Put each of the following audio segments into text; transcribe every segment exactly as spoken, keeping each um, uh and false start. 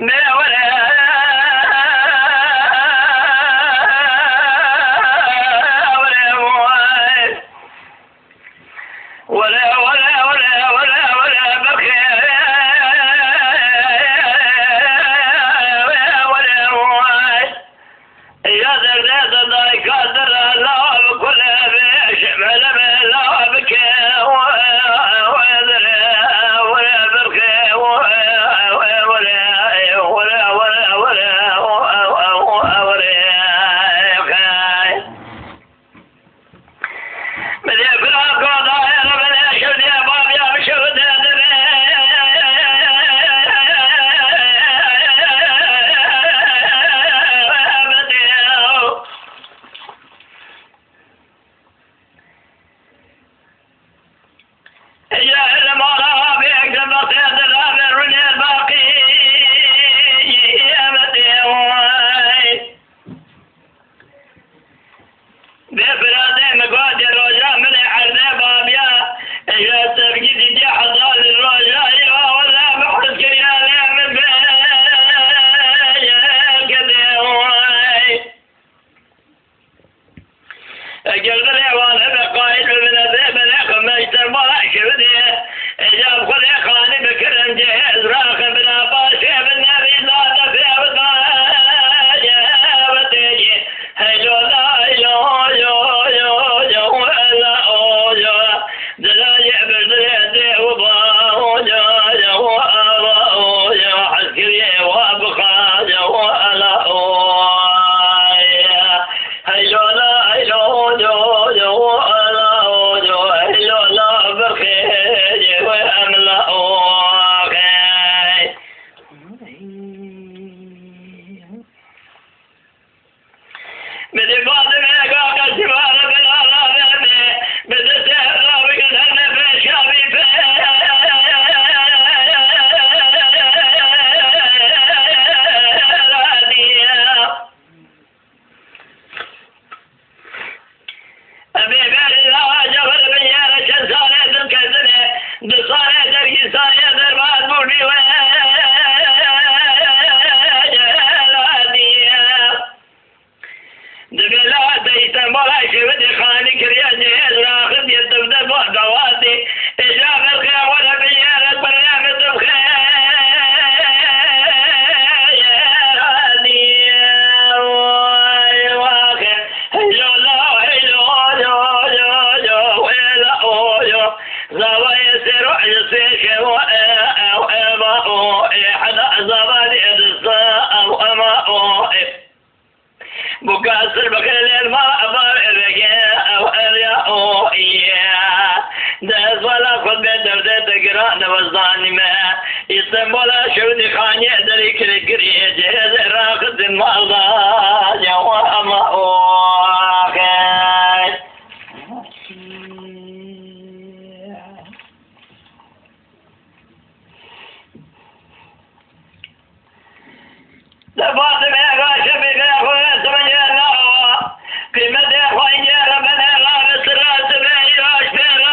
Were, were, were, were, were, were, were, birxê, were, were, were. Ya derdê de dayika dira lawa bi kule be, şemele be lawa bike, were, were, were, birxê, were, were, were, were, were, were. Bidê bira goda ere bidê şevdiye babiya bi şevde dibe. Ece hele mala bêk de bextê de rabe rûnê baqî. Bê biradê min got, roja min ê erdê babiya, ê ya sevgî dîtiye hezar roja, ya wele min hez kiriye lê min be, ya kedê way. Eger dilê wan hebe qayîl bibine, bê binê xwe meşte mala şevdiye. Ecab Xwedê xanî bikirin cihêz raxin bina paşê bin nevî zade fêwda. Heylo la, heylo, yo, yo, yo, la, o, yo. Dila ye bir dilê dê û ba, o, yo, yo, ava, o, yo. Eskeriye wa bixa, yo, la, o, ya. Heylo la, heylo, yo, yo, ala, o, yo, heylo la, birxê, ye, we, em la, o, xey. Bidê badime, gaga civara, bin ala, bebe, bidê te, la, bigin, herne, beşa, bi, be, radiya. Em ê berî la Cefer bin Yere çend salê din ketine, du salê dergî salê derbas bû bî we ladiye. Dibê la te Îstenbola şewitê xanî kiriye cihêz raxit yê tevde bo dawatê. Êca berxê were bi yere birê min tu xêr hadiye. Way waxe. Heylo la, heylo, yo, yo, yo, wela, o, yo. Zavayê sêro, sê şewo, e, e, e, va, o, e, heda zava di edisa, ew, ema, o, e. Buka sir bixêlên ma evar erege ew erya o ye. Dest bala xwe bê derdê te giran de wezanîme. Îstenbola şewdî xaniyê derî kirê kirî cihêzê raxistin malda. Yawa ama o xêr. Li Fatime Raşe bêne xwe zimiyê lawa. Qîmetê xwe yê re bene la bi sira sibê yaş pê ra.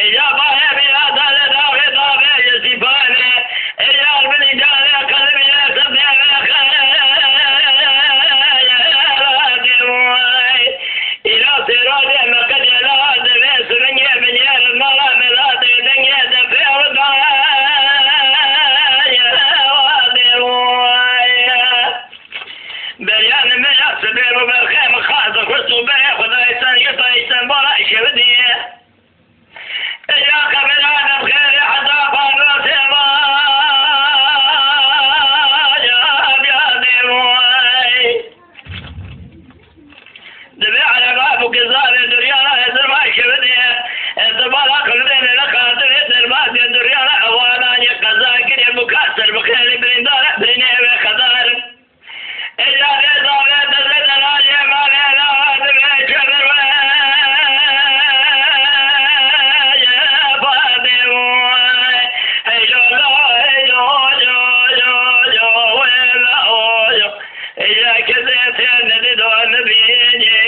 Êca bahê bîra dane daxê daxê ji sîpanê. Êca binî dane qelibî ye sibê ve xeyra deway. Îla sêradê me qedê la divê sibingê binê li mala me la dê dengê de pê wida ye wa deway. Beryan me ya sibê ro berxê min xas dixwest û berê Xwedayê sen ji dayî sen bala şewidî. Êca qebira min xêrê heta parvasê ma ya biya dê way. Divê ereba bû ki zarê duryana hezir ma şewidê. Ez di bala qibirê li xatirê derbazê duryana ewana yê qeza kirê bû ka ser bi xêrê birîndar birînê wê xedar. Êca rêza vê dezê delal yê malê lawa divê çever we ye badê we. Heylo la, heylo, yo, yo, yo, we la, o, yo. Êca kesê tê nedido nibînî.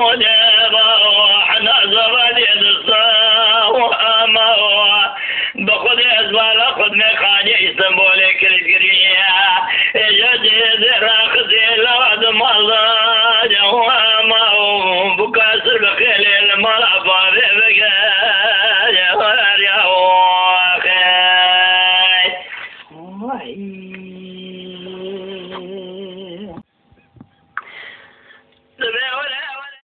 Xwedê ba hena zava dê dista û ama. Bi Xwedê ez bala xwe di mêxanê Îstanbulê kirît girî. Êca dê zêra xizê la di mala de û ama. Bûka sir bi xêlê li mala bavê vege.